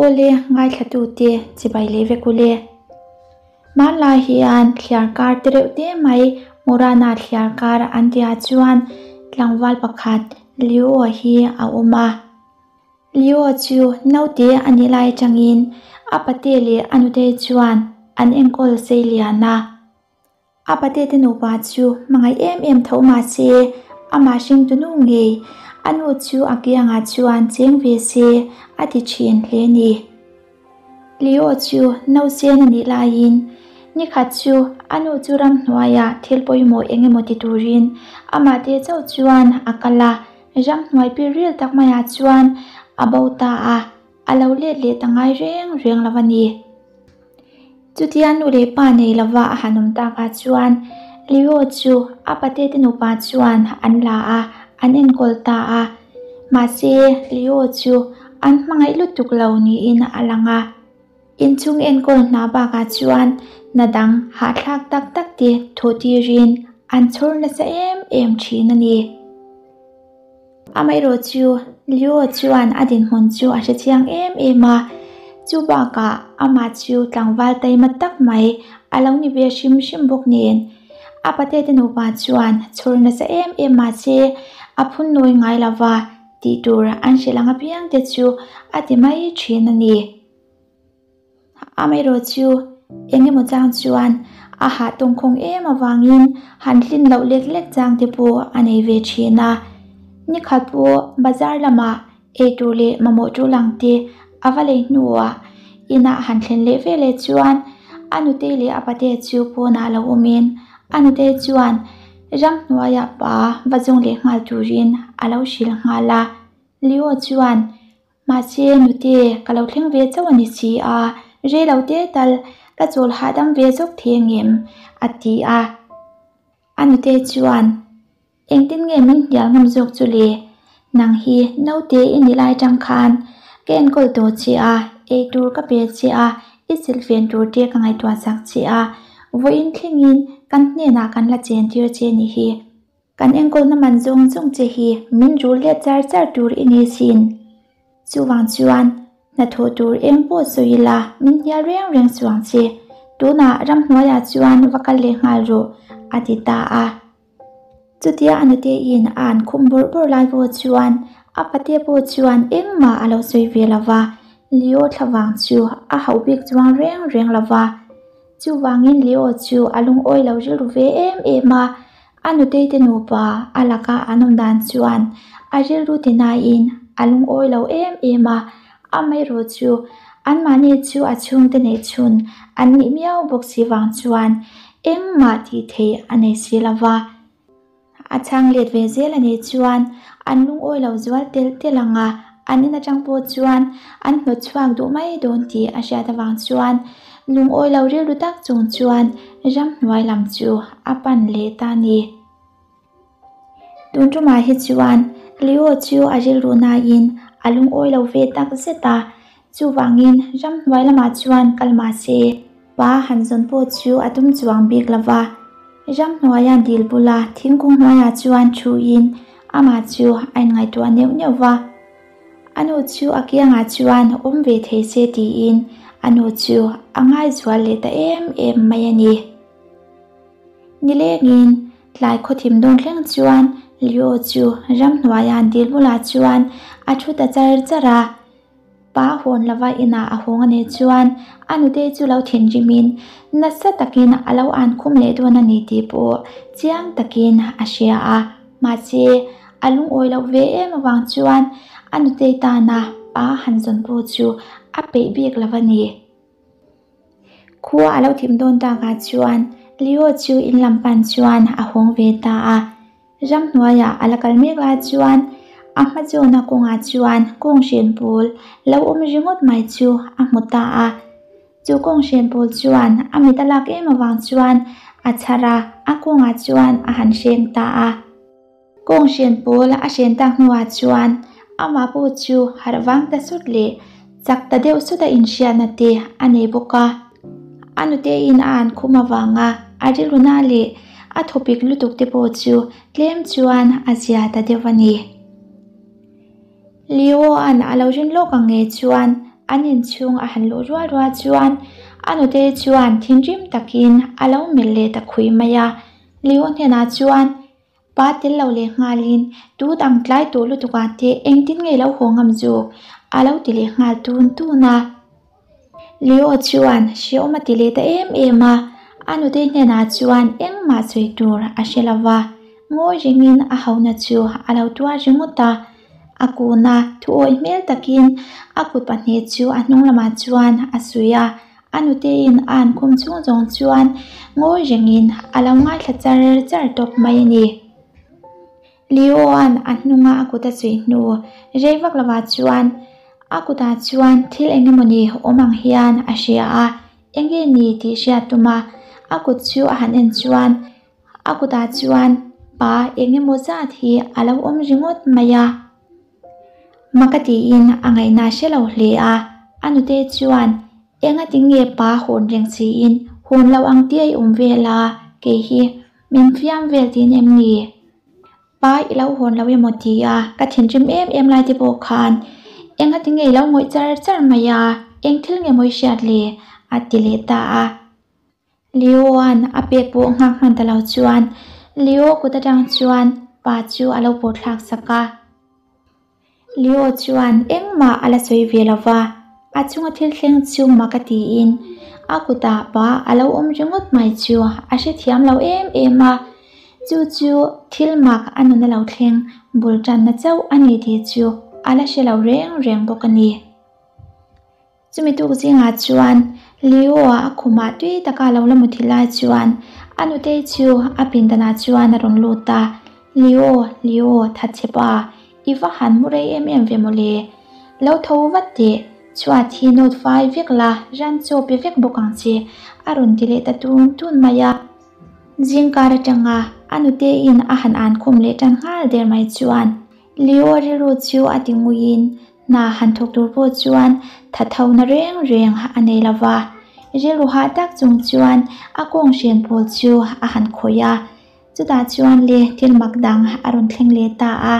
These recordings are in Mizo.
Awle ngaithlatute chibai leh vek ule. Hmanlai hian thliarkar te reuh te mai Murana thliarkar an tia chuan tlangval pakhat Leo hi a awm a. Leo chu naute a nih lai atangin a pate leh a nute chuan an enkawl sei lian a. A patete nupa chu hmangaih em em tho mah se, amah hringtu nu ngei a nu chu a kiangah chuan cheng ve se a ti thin hle ni. Leo chu nausen a nih laiin nikhat chu a nu chu ramhnuaiah thil pawimawh eng emaw ti turin amah te chauh chuan a kal a, ramhnuai pir ril tak maiah chuan a bo ta a, a lo let leh ta ngai reng reng lo a ni. Chutia nu leh pa nei lova a han awm takah chuan Leo chu a patete nupa chuan an la a, an enkawl ta a. Mahse, Leo chu an hmangaih lutuk lo niin a lang a. Inchhung enkawl hna bakah chuan hna dang hahthlak tak tak te thawh tirin an chhawr nasa em em thin a ni. Amaherawh chu Leo chuan a dinhmun chu a hre chiang em em a, chu bakah amah chu tlangval taima tak mai a lo ni ve hrim hrim bawk nen. A patete nupa chuan chhur nasa em em mahse a phun nawi ngai lova tih tur an hrilh ang apiang te chu a ti mai thin a ni. Amaherawh chu eng emaw chang chuan a hah tawngkhawng em avangin han hlin loh lek lek chang te pawh a nei ve thin a. Nikhat pawh bazar lamah eitur leh mamawh tul ang te a va lei hnuah inah han thlen leh ve leh chuan a nutei leh a pate chu pawnah lo awmin a nutei chuan ramhnuaiah pa va zawng leh nghal turin a lo hrilh nghal a. Leo chuan Mahse, nute, ka lo thleng ve chauh a ni si a, rei lo te tal ka chawl hahdam ve zawk thei angem? a ti a. A nute chuan, Engtin nge min hnial ngam zawk chu le? Nang hi naute i ni lai tang khan ka enkawl tawh che a, ei tur ka pe che a, i silhfen tur te ka ngaihtuah chak che a, vawiin thlengin kan hnenah kan la chen tir che ni hi. Kan enkawlna man zawng zawng che hi min rul let char char tur i ni sin. Chuvang chuan hnathawh tur eng pawh sawi ila min hnial reng reng chuang che. Tunah ramhnuaiah chuan va kal leh nghal rawh, a ti ta a. Chutia a nuteiin a an khum bawrh bawrh lai pawh chuan a pate pawh chuan engmah a lo sawi ve lo va, Leo thlavang chu a hauh bik chuang reng reng lo va. Chuvangin Leo chu a lungawi lo rilru ve em em a, a nutei te nupa a laka an awm dan chuan a rilru ti naiin a lungawi lo em em a, amaherawh chu anmahni chu a chhungte neih chhun an nih miau bawk si vang chuan engmah tih theih a nei si lo va. A chhang let ve zel a nih chuan an lungawi lo zual telh telh ang a, an in atang pawh chuan an hnawt chhuak duh mai dawn tih a hriat avang chuan lungawi lo rilru tak chung chuan ramhnuai lam chu a pan leh ta a ni. Tun tumah hi chuan Leo chu a rilru nain a lungawi lo ve tak zet a, chuvangin ramhnuai lamah chuan kal mah se Pa han zawn pawh chu a tum chuang bik lo va, ramhnuaia dil bula thingkung hnuaiah chuan thuin amah chu a inngaihtuah neuh neuh va. A nu chu a kiangah chuan awm ve thei se tiin a nu chu a ngaizual leh ta em em mai a ni. Nilengin tlai khawthim dawn thleng chuan Leo chu ramhnuaia dil bulah chuan a thu ta char char a. Pa hawn lova inah a hawng a nih chuan a nute chu lo thinrimin nasa takin a lo an khum leh dawn a ni tih pawh chiang takin a hria a. Mahse, a lungawi loh ve em avang chuan a nute tana pa han zawn pawh chu a peih bik lo a ni. Khua a lo thim dawn takah chuan Leo chu in lam pan chuan a hawng ve ta a. Ramhnuaiah a la kal mek lai chuan a hma zawna kawngah chuan kawnghren pawl lo awm ringawt mai chu a hmu ta a. Chu kawnghren pawl chuan a mit a lak em avang chuan a chhar a, a kawngah chuan a han hreng ta a. Kawnghren pawl a hren tak hnuah chuan amah pawh chu harh vang ta sut leh chak ta deuh sut a inhriatna te a nei bawk a. A nuteiin a an khum avanga a rilruna leh a thawpik lutuk te pawh chu tlem chuan a zia ta deuh a ni. Leo-a'n a lo rin lawk ang nge chuan An inchhung a han luh rual rual chuan a nute chuan thinrim takin a lo melh leh ta khui mai a. Leo hnenah chuan Pa tel lo leh nghalin tu dang tlai tawh lutuk ah te engtin nge lo haw ngam zawk a lo ti leh nghal tun tun a. Leo chuan hrehawm a ti leh ta em em a, a nute hnenah chuan engmah sawi tur a hre lo va, ngawi rengin a hona chu a lo tuar ringawt a. A kuna thuawih hmel takin a kut pahnih chu a hnung lamah chuan a suih a, a nutein a an khum chhung zawng chuan ngawi rengin a lo ngaithla char char tawp mai a ni. Leo-a'n a hnunga a kut a suih hnu rei vak lovah chuan a kutah chuan thil eng emawni awm ang hian a hria a, enge ni tih hriat tum a, a kut chu a han en chuan A kutah chuan pa eng emaw zat hi a lo awm ringawt mai a. Maka tiin a ngaihna hre lo hle a, a nute chuan enga tinge pa hawn reng siin hawn lo ang tia i awm vel a, kei hi min fiam vel tiin em ni? Pa i lo hawn lo emaw ti a, ka thinrim em em lai te pawh khan enga tinge i lo ngawih char char mai a, eng thil nge maw i hriat le? a ti leh ta a. Leo-a'n a pek pawh nghak hman ta lo chuan Leo kut atang chuan pa chu a lo pawh thlak sak a. Leo chuan engmah a la sawi ve lo va, a chunga thil thleng chu mak a tiin a kutah pa a lo awm ringawt mai chu a hrethiam lo em em a. Chu chu thil mak a nuna lo thleng bul tanna chauh a ni tih chu a la hre lo reng reng bawk a ni. Chumi tuk zingah chuan Leo-a a khumah tui taka lo la muthi lai chuan a nutei chu a pindanah chuan a rawn lut a, Leo, Leo, thatchhe pa, i va han mu rei em em ve mawle. Lo tho vat teh, chhuat hi nawt fai vek la, ran chaw pe vek bawk ang che, a rawn ti leh ta tun tun mai a. Zingkar atanga a nuteiin a han an khum leh tan nghal der mai chuan Leo rilru chu a ti nguiin hna han thawk tur pawh chuan tha tho na reng reng a nei lo va. Rilru hah tak chung chuan a kawng hren pawl chu a han khawih a, chutah chuan le thil mak dang a rawn thleng leh ta a.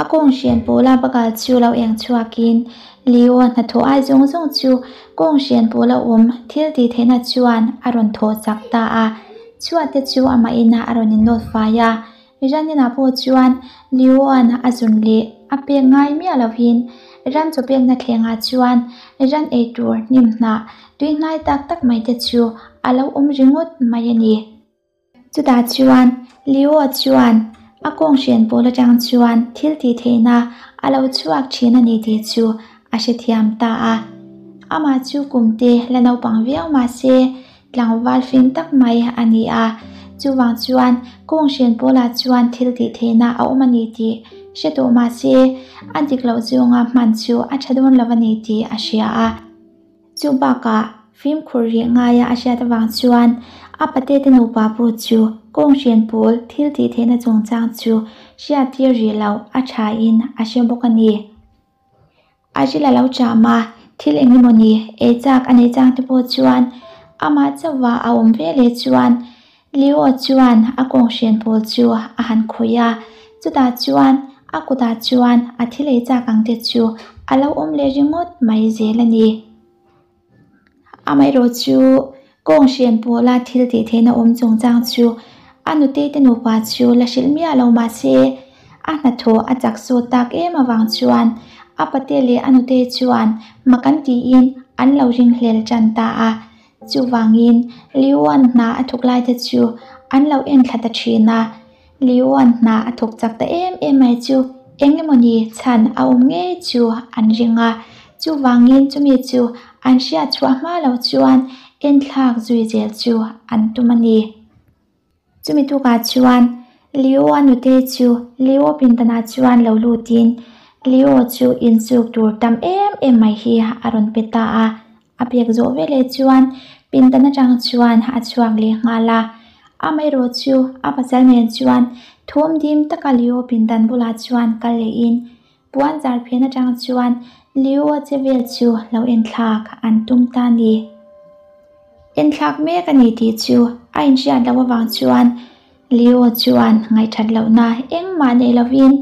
A kawng hren pawla bakal chu lo eng chhuakin Leo hnathawh ai zawng zawng chu kawng hren pawla awm thil tih theihna chuan a rawn thawh chak ta a, chhuat te chu amah ina a rawn innawt fai a. Ranina pawh chuan Leo-a'n a zun leh a pek ngai miah lovin ran chaw pekna thlengah chuan ran ei tur hnim hnah tui hnai tak tak mai te chu a lo awm ringawt mai a ni. Chutah chuan Leo-a chuan a kawng hren pawl atang chuan thil tih theihna a lo chhuak thin a ni tih chu a hrethiam ta a. Amah chu kum te la naupang viau mah se Tlangval fing tak mai a ni a, chuvang chuan kawng hrian pawlah chuan thil tih theihna a awm a ni tih hre tawh mah se, a dik loh zawnga hman chu a tha dawn lo a ni tih a hria a. Chu bakah fimkhur rih ngaia a hriat avang chuan a patete nupa pawh chu kawng hrian pawl thil tih theihna chungchang chu hriattir rih loh a thain a hre bawk a ni. A ril a lo cham a, thil eng emaw ni ei chak a nei chang te pawh chuan amah chauha a awm ve leh chuan Leo chuan a kawng hren pawl chu a han khawih a, chutah chuan a kutah chuan a thil ei chak ang te chu a lo awm leh ringawt mai zel a ni. Amaherawh chu kawng hren pawla thil tih theihna awm chungchang chu a nutei te nupa chu la hrilh miah lo mah se, a hnathawh a chak sawt tak em avang chuan a pate leh a nutei chuan mak an tiin an lo ringhlel tan ta a. Chuvangin Liuan hna a thawk lai te chu an lo en thla ta thin a. Liuan hna a thawk chak ta em em mai chu eng emawni chhan a awm ngei chu an ring a, chuvangin chumi chu an hriat chhuah hma lo chuan enthlak zui zel chu an tum a ni. Chumi tukah chuan Leo-a nute chu Leo pindanah chuan lo lutin Leo chu insuk tur tam em em mai hi a rawn pe ta a, A pek zawh veleh chuan pindan atang chuan a chhuak leh nghal a. Amaherawh chu a pasal nen chuan thawm dim taka Leo pindan bulah chuan kal lehin puan zar phen atang chuan Leo-a che vel chu lo enthlak an tum ta a ni. Enthlak mek a ni tih chu a inhriat loh avang chuan Leo chuan ngaihthat lohna engmah nei lovin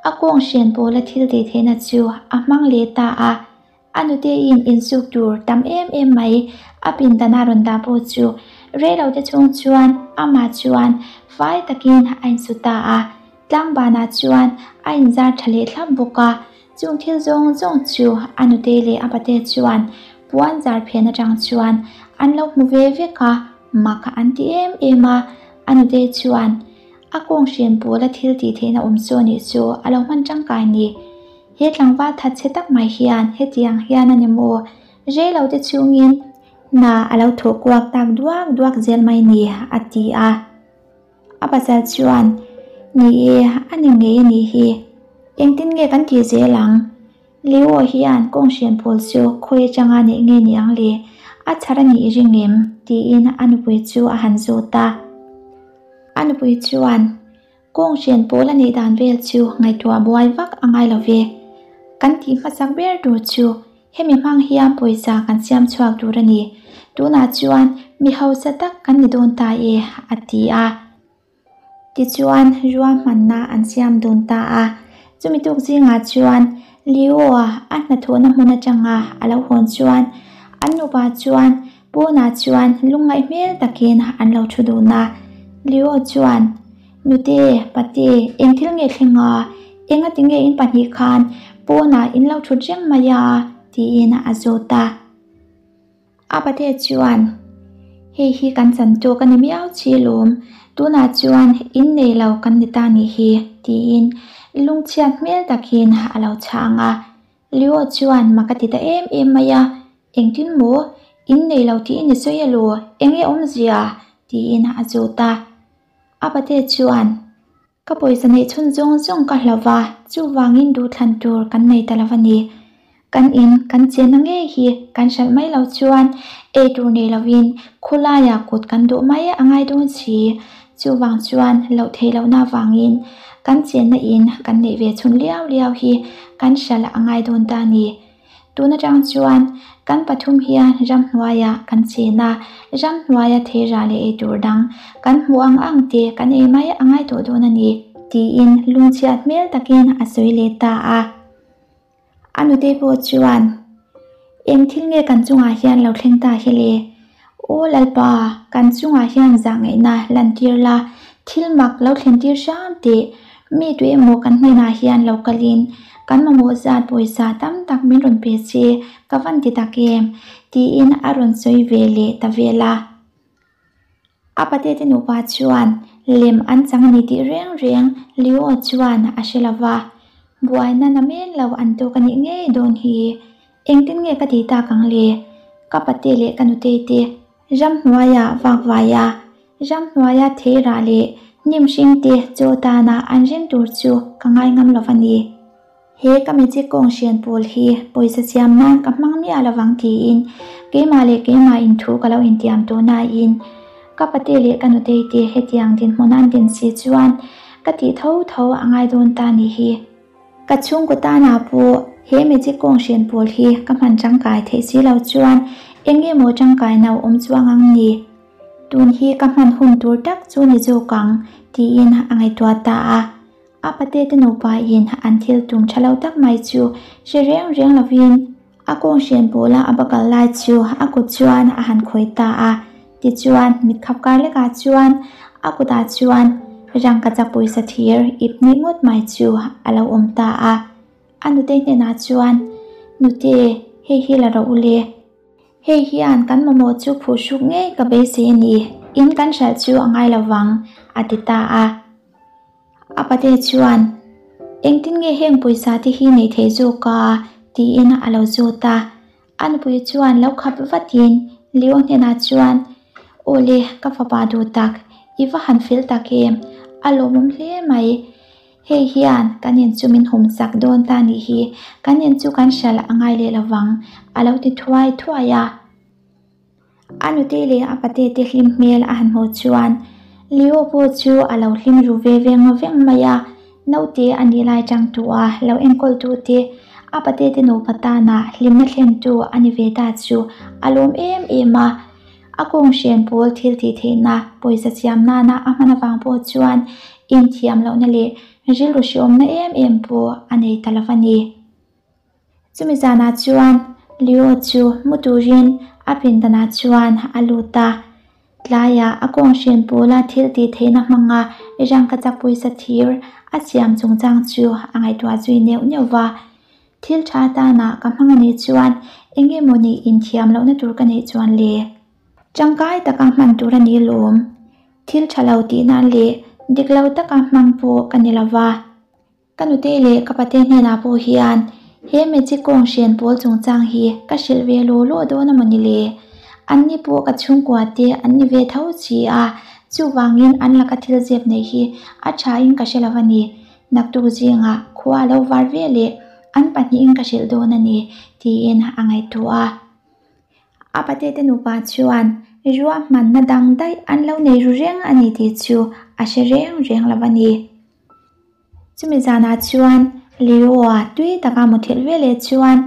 a kawng hrian pawla thil tih theihna chu a hmang leh ta a. A nuteiin insuk tur tam em em mai a pindana rawn dah pawh chu reilote chhung chuan amah chuan fai takin a insu ta a, tlangbanah chuan a inzar tha leh thlap bawk a. Chung thil zawng zawng chu a nutei leh a pate chuan puan zar phen atang chuan an lo hmu ve vek a, mak an ti em em a. A nutei chuan a kawng hrian pawla thil tih theihna awm chu a nih chu a lo hman tangkai ni. He tlangval thatchhe tak mai hian hetiang hian a ni maw? Rei lo te chungin hna a lo thawh kuak tak duak duak zel mai ni, a ti a. A pasal chuan, Ni e, a ni ngei a nih hi. Engtin nge kan tih zel ang? Leo hian kawng hrian pawl chu khawi atanga neih nge ni ang le? A chhar a nih i ring em? tiin a nupui chu a han zawt a. A nupui chuan, Kawng hrian pawl a neih dan vel chu ngaihtuah buai vak a ngai lo ve. Kan tih hmasak ber tur chu hemi hmang hian pawisa kan siam chhuak tur a ni. Tunah chuan mi hausa tak kan ni dawn ta e, a ti a. Tichuan ruahmanna an siam dun ta a. Chumi tuk zingah chuan Leo-a a hnathawhna hmun atanga a lo hawn chuan an nupa chuan Pawnah chuan lungngaih hmel takin an lo thu dun a. Leo chuan, Nute, Pate, eng thil nge thleng a? Engati nge in pahnih khan pawnah in lo thut reng mai a? tiin a zawt a. A pate chuan, Hei hi kan chan tawk a ni miau chi lawm, tunah chuan in nei lo kan ni ta nih hi, tiin lungchhiat hmel takin a lo chhang a. Leo chuan mak a ti ta em em mai a, Engtin maw? In nei lo tiin i sawi elaw? Enge awmzia? tiin a zawt a. A pate chuan, Ka pawisa neih chhun zawng zawng ka hlau va, chuvangin duhthlan tur kan nei ta lo a ni. Kan in kan chenna ngei hi kan hralh mai lo chuan ei tur nei lovin khawlaiah kut kan duh mai a ngai dawn si. Chuvang chuan loh theih lohna avangin kan chenna in kan neih ve chhun liau liau hi kan hralh a ngai dawn ta a ni. Tun atang chuan kan pathum hian ramhnuaiah kan chen a, ramhnuaia theirah leh eitur dang kan hmuh ang ang te kan ei mai a ngai tawh dawn a ni, tiin lungchhiat hmel takin a sawi leh ta a. A nute pawh chuan, Eng thil nge kan chungah hian lo thleng ta hi le? Aw Lalpa, kan chungah hian zahngaihna lantir la, thil mak lo thlentir hram teh. Mi tu emaw kan hnenah hian lo kalin kan mamawh zat pawisa tam tak min rawn pe che, ka van ti tak em? tiin a rawn sawi ve leh ta vel a. A patete nupa chuan lem an chang a ni tih reng reng Leo chuan a hre lo va, buaina na men lo an tawk a nih ngei dawn hi. Engtin nge ka tih tak ang le? Ka pate leh ka nutei te ramhnuaia vakvaia, ramhnuaia theirah leh hnim hring te chaw tana an ring tur chu ka ngai ngam lo va ni. He ka magic kawng hrian pawl hi pawisa siam nan ka hmang miah lovang tiin keimah leh keimah in thu ka lo intiam tawh nain ka pate leh ka nutei te hetiang dinhmun an din si chuan ka tih tho tho a ngai dawn ta nih hi. Ka chhungkaw tanah pawh he magic kawng hrian pawl hi ka hman tangkai theih si lo chuan eng nge maw tangkai no awm chuang ang ni? Tun hi ka hman hun tur tak chu ni zawk ang tiin a ngaihtuah ta a. A patete nupa in an thil tum tha lo tak mai chu hre reng reng lovin a kawng hrian pawla a va kal lai chu a kut chuan a han khawih ta a. Tichuan mit khap kar lekah chuan a kutah chuan rangkachak pawisa thir ip hnih ngawt mai chu a lo awm ta a. A nute hnenah chuan, Nute, hei hi la rawh u le. Hei hian kan mamawh chu phuhruk ngei ka beisei a ni, in kan hralh chu a ngai lovang, a ti ta a. A pate chuan, Engtin nge heng pawisa te hi neih theih zawk a? tiin a lo zawt a. A nupui chuan lo khap vatin Leo hnenah chuan, Aw le, ka fapa duh tak, i va han fel tak em? A lawmawm hle mai. Hei hian kan in chu min hum chak dawn ta nih hi, kan in chu kan hralh a ngai leh lovang, a lo ti thuai thuai a. A nute leh a pate te hlim hmel a han hmuh chuan Leo pawh chu a lo hlim ru ve veng veng mai a, naute a nih lai chang tu a lo enkawl tu te a pate te nupa tana hlimna thlen tu a ni ve ta chu a lawm em em a. A kawng hren pawl thil tih theihna pawisa siam nana a hman avang pawh chuan inthiam lohna leh rilru hreawmna em em pawh a nei ta lo a ni. Chumi zanah chuan Leo chu mu turin a pindanah chuan a lut a. Tlaiah a kawnghren pawla thil tih theihna hmanga rangkachak pawisa thir a siam chungchang chu a ngaihtuah zui neuh neuh va. Thil tha atana ka hmang a nih chuan eng nge maw nih inthiam lohna tur ka neih chuan le? Tangkai taka hman tur a ni lawm. Thil tha lo tih nan leh dik lo taka hmang pawh ka ni lo va. Ka nute leh ka pate hnenah pawh hian he magic kawng hren pawl chungchang hi ka hrilh ve law law dawn a maw ni le? Anni pawh ka chhungkua te an ni ve tho si a, chuvangin an laka thil zep neih hi a thain ka hre lo a ni. Naktuk zingah khua a lo var ve leh an pahnihin ka hrilh dawn a ni, tiin a ngaihtuah a. A patete nupa chuan ruahmanna dang daih an lo nei ru reng a ni tih chu a hre reng reng lo a ni. Chumi zanah chuan Leo-a tui taka muthilh ve leh chuan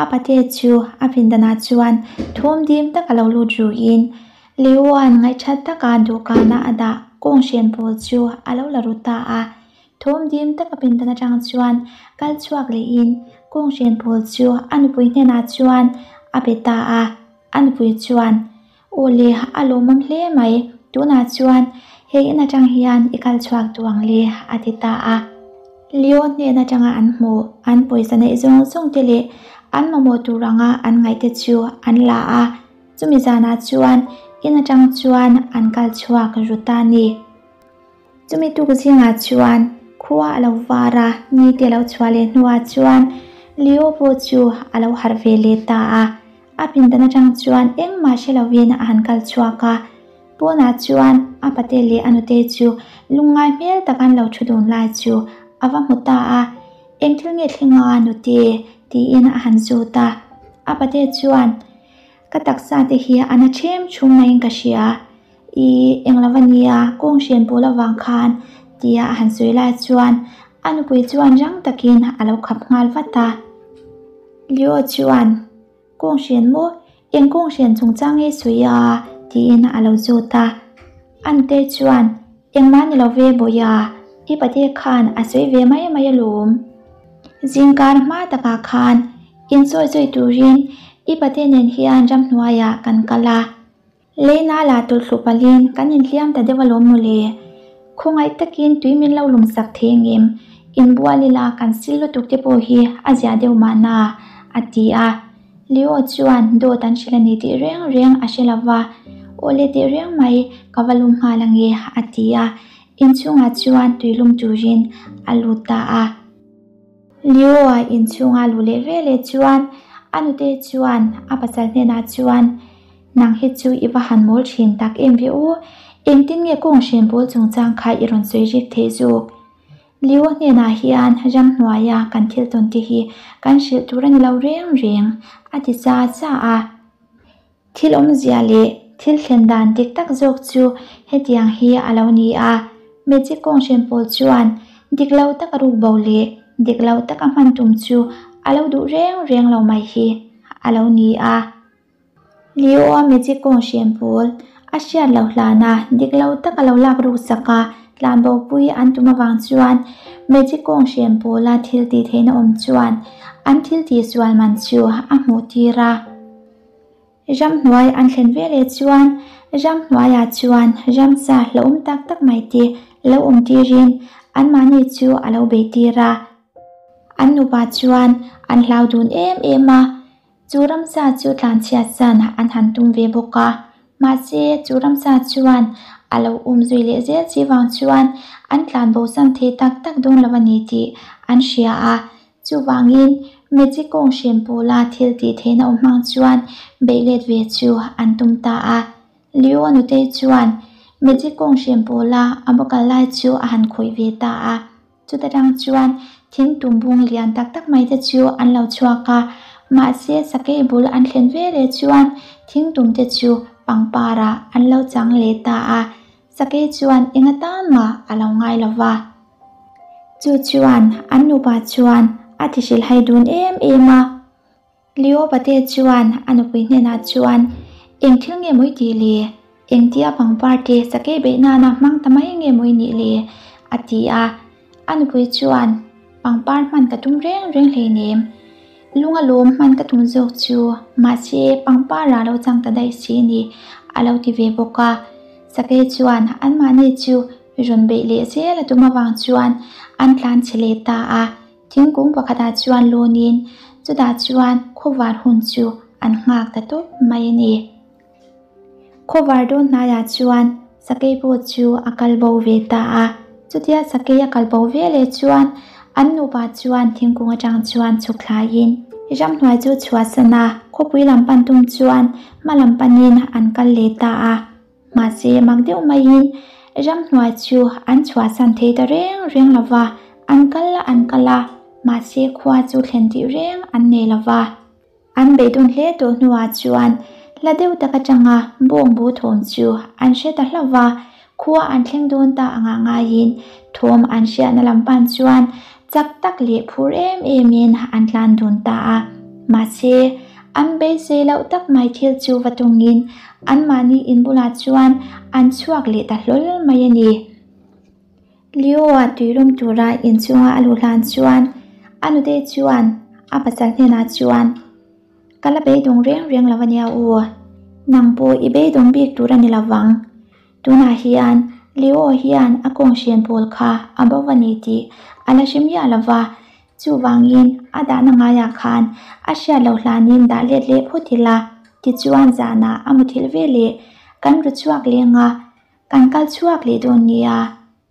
a pate chu a pindanah chuan thawm dim taka lo lut ruin Leo-a'n ngaihthat taka dawhkana a dah kawnghren pawl chu a lo la ru ta a. Thawm dim taka pindan atang chuan kal chhuak lehin kawnghren pawl chu a nupui hnenah chuan a pe ta a. A nupui chuan, Aw le, a lawmawm hle mai, tunah chuan hei in atang hian i kal chhuak duh ang le, a ti ta a. Leo hnen atanga an hmuh, an pawisa neih zawng zawng te leh an mamawh tur anga an ngaih te chu an la a, chumi zanah chuan in atang chuan an kal chhuak ru ta a ni. Chumi tuk zingah chuan khua a lo var a, ni te lo chhuah leh hnuah chuan Leo pawh chu a lo harh ve leh ta a. A pindan atang chuan engmah hre lovin a han kal chhuak a, pawnah chuan a pate leh a nute chu lungngai hmel tak an lo thu dun lai chu a va hmu ta a, Eng thil nge thleng a nute? tiin a han zut a. A pate chuan, Ka taksa te hi a na ṭhem chhum maiin ka hria, i eng lo va nia, kawng hrian pawl avang khan, tia a han sawi lai chuan a nupui chuan rang takin a lo khap nghal vat a. Leo chuan, Kawng hrian maw? Eng kawng hrian chungchang nge sawi a? tiin a lo zawt a. Ante chuan, Engmah ni lo ve Bawia, i pate khan a sawi ve mai mai alawm. Zingkar hma takah khan insawi sawi turin i pate nen hian ramhnuaiah kan kal a. Leina lah tawlhthlu palhin kan inhliam ta deuh alawm mawle. Khawngaih takin tui min lo lum sak thei angem? Inbual ila kan sil lutuk te pawh hi a zia deuh mahna, a ti a. Leo chuan dawt an hrilh a ni tih reng reng a hre lova, Awle tih reng mai ka va lum nghal ange, a ti a. Inchhungah chuan tui lum turin a lut ta a. Leo-a inchhunga luh leh ve leh chuan a nute chuan a pasal hnenah chuan, Nang hi chu i va han mawl thin tak em ve u, engtin nge kawng hrian pawl chungchang kha i rawn sawi rik theih zawk? Leo hnenah hian ramhnuaia kan thil tawn te hi kan hrilh tur a ni lo reng reng, a ti cha cha a. Thil awmzia leh thil thlen dan dik tak zawk chu hetiang hi a lo ni a, Magic kawnghren pawl chuan dik lo taka ruk bo leh dik lo taka hman tum chu a lo duh reng reng lo mai hi a lo ni a. Leo-a Magic kawnghren pawl a hriat loh hlana dik lo taka lo lak ruk sak a, tlanbopui an tum avang chuan Magic kawnghren pawla thil tih theihna awm chuan an thil tihsual man chu a hmuh tir a. Ramhnuai an thlen ve leh chuan ramhnuaiah chuan ramsa hlauhawm tak tak mai te lo awm tirin anmahni chu a lo bei tir a. An nupa chuan an hlau dun em em a, chu ramsa chu tlanchhiat san an han tum ve bawk a. Mahse chu ramsa chuan a lo um zui leh zel chi vang chuan an tlanbo san thei tak tak dawn lo a ni tih an hria a. Chuvangin, Magic kawng hrem pawla thil tih theihna awm hmang chuan beih let ve chu an tum ta a. Leo nutei chuan Magic kawng hrem pawla a va kal lai chu a han khawih ve ta a. Chuta tang chuan thing tum bung lian tak tak mai te chu an lo chhuak a, mahse sakei bul an thlen ve leh chuan thing tum te chu pangparah an lo chang leh ta a. Sakei chuan eng atan mah a lo ngai lo va. Chu chuan an nupa chuan a ti hrilhhai dun em em a. Leo pate chuan a nupui hnenah chuan, Eng thil nge mawi tih le? Engtia pangpar te sakei beih nana hmang ta mai nge mawi nih le? a ti a. A nupui chuan, Pangpar hman ka tum reng reng hleinem. Lung a lawm hman ka tum zawk chu, mahse pangpar ah lo chang ta daih si ni a lo ti ve bawk a. Sakei chuan anmahni chu rawn beih leh zel a tum avang chuan an tlan chhe leh ta a. Thingkung pakhatah chuan lawnin chutah chuan khawvar hun chu an nghak ta tawp mai a ni. Khawvar dawn hnaiah chuan sakei pawh chu a kal bo ve ta a. Chutia sakei a kal bo ve leh chuan an nupa chuan thingkung atang chuan chhuk thlaiin ramhnuai chu chhuahsan a, khawpui lam pan tum chuan hma lam panin an kal leh ta a. Mahse mak deuh maiin ramhnuai chu an chhuahsan thei ta reng reng lo va, an kal a an kal a, mahse khua chu thlen tih reng an nei lo va. An beidun hle tawh hnuah chuan hla deuh tak atanga bawngbu thawm chu an hre ta hlauh va, khua an thleng dawn ta anga ngaiin thawm an hriatna lam pan chuan chak tak leh phur em emin an tlan dun ta a. Mahse, an beisei loh tak mai thil chu va tungin anmahni inbulah chuan an chhuak leh ta hlawl mai a ni. Leo-a tuilum tura inchunga a luh hlan chuan a nute chuan a pasal hnenah chuan, Ka la beidawng reng reng lo a nia u, nang pawh i beidawng bik tur a ni lo vang. Tunah hian Leo hian a kawng hrian pawl kha a bo a ni tih a la hre miah lo va, chuvangin a dahna ngaiah khan a hriat loh hlanin dah let leh phawt ila, tichuan zanah a muthilh ve leh kan ru chhuak leng a, Kan kal chhuak leh dawn nia,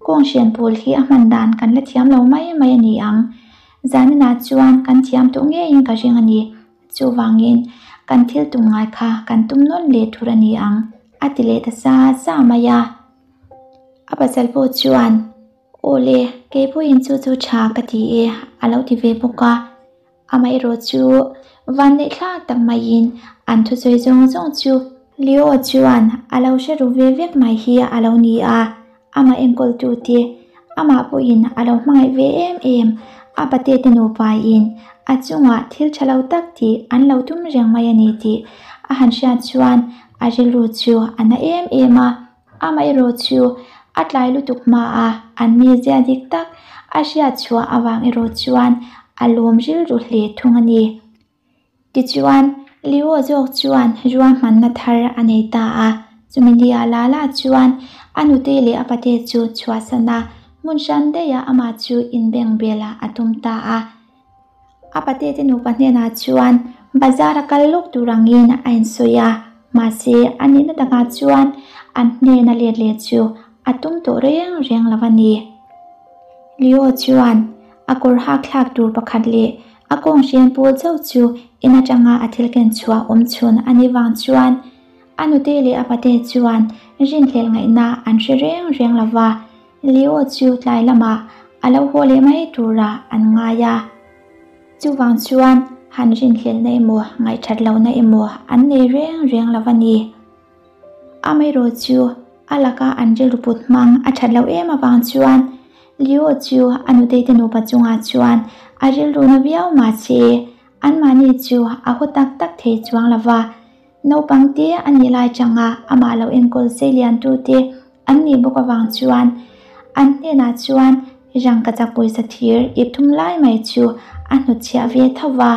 kawng hrian pawl hi a hman dan kan la thiam lo mai mai a ni ang. Zaninah chuan kan thiam tawh ngeiin ka ring a ni. Chuvangin kan thil tum ngai kha kan tum nawn leh tur a ni ang, a ti leh ta sa sa mai a. A pasal pawh chuan, Aw le, kei pawhin chu chu tha ka ti e, a lo ti ve bawk a. Amaherawh chu vanneih thlak tak maiin an thusawi zawng zawng chu Leo chuan a lo hre ru ve vek mai hi a lo ni a, amah enkawltu te amah pawhin a lo hmangaih ve em em, a pate te nupain a chungah thil tha lo tak tih an lo tum reng mai a ni tih a han hriat chuan a rilru chu a na em em a. Amaherawh chu a tlai lutuk hma a, an mizia dik tak a hriat chhuah avang erawh chuan a lawm rilru hle thung a ni. Tichuan, Leo zawk chuan ruahmanna thar a nei ta a, chumi ni ah la la chuan a nute leh a pate chu chhuahsan a, hmun hran daihah amah chu inbeng belah a tum ta a. A patete nupa hnenah chuan bazar a kal lawk tur angin a insawi a, mahse a nihna takah chuan an hnena let leh chu a tum tawh reng reng lo a ni. Leo chuan a kawr hak thlak tur pakhat leh a kawng hrian pawl chauh chu in atanga a thil ken chhuah awm chhun a nih vang chuan a nute leh a pate chuan rinhlelh ngaihna an hre reng reng lo va. Leo chu tlai lamah a lo haw leh mai turah an ngai a, chuvang chuan han rinhlelhna emaw ngaihthat lohna emaw an nei reng reng lo a ni. Amaherawh chu a laka an rilru put hmang a that loh em avang chuan Leo chu a nutei te nupa chungah chuan a rilru na viau mahse anmahni chu a haw tak tak thei chuang lo va. Naupang te a nih lai changa amah lo enkawl sei liantute an nih bawk avang chuan an hnenah chuan rangkachak pawisa thir ip thum lai mai chu a hnutchhiah ve tho va.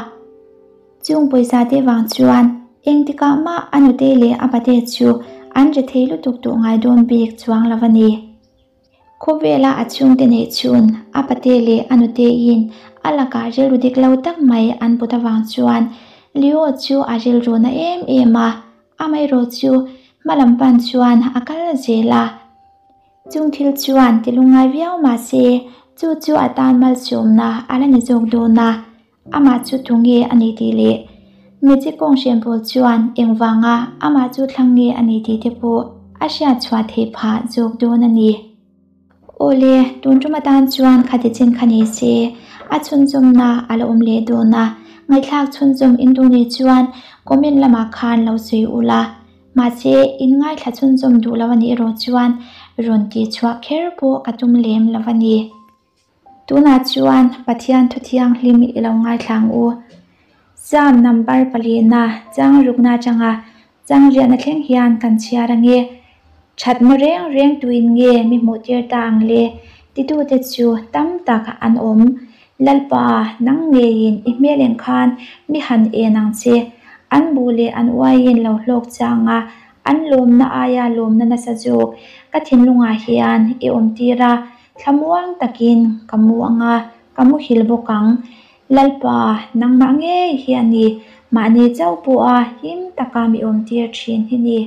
Chung pawisa te vang chuan engtikah mah a nute leh a pate chu an ri thei lutuk tawh ngai dawn bik chuang lo a ni. Khawvela a chhungte neih chhun a pate leh a nutein a lakah rilru dik lo tak mai an put avang chuan Leo chu a rilru na em em a, amaherawh chu hma lam pan chuan a kal zel a. Chung thil chuan ti lungngai viau mah se chu chu a tan malsawmna a la ni zawk dawn a, amah chu tu nge a ni tih leh Magic kawng hrian pawl chuan engvanga amah chu thlang nge a ni tih te pawh a hriat chhuah theih phah zawk dawn a ni. Awle, tun tum atan chuan khati chin kha ni se, a chhunzawmna a la awm leh dawn a, ngaihthlak chhunzawm in duh nih chuan comment lamah khan lo sawi ula, mahse in ngaithla chhunzawm duh lo a nih erawh chuan rawn tih chhuah kher pawh ka tum lem lo a ni. Tunah chuan Pathian thu thianghlim i lo ngaithla ang u. Psalm number palina chang rukna atanga chang riahna thleng hian kan chhiar ang e. Thatna reng reng tuin nge mi hmuh tir ta ang le? Titute chu tam tak an awm. Lalpa, nang ngeiin i hmel eng khan mi han en ang che. An buh leh an uaiin lo hlawk chang a, an lawmna aia lawmna nasa zawk ka thinlungah hian i awmtir a, thlamuang takin ka mu ang a, ka muhil bawk ang. Lalpa, nangmah ngei hi a ni, mahni chauh pawha him taka mi awmtir thin hi ni.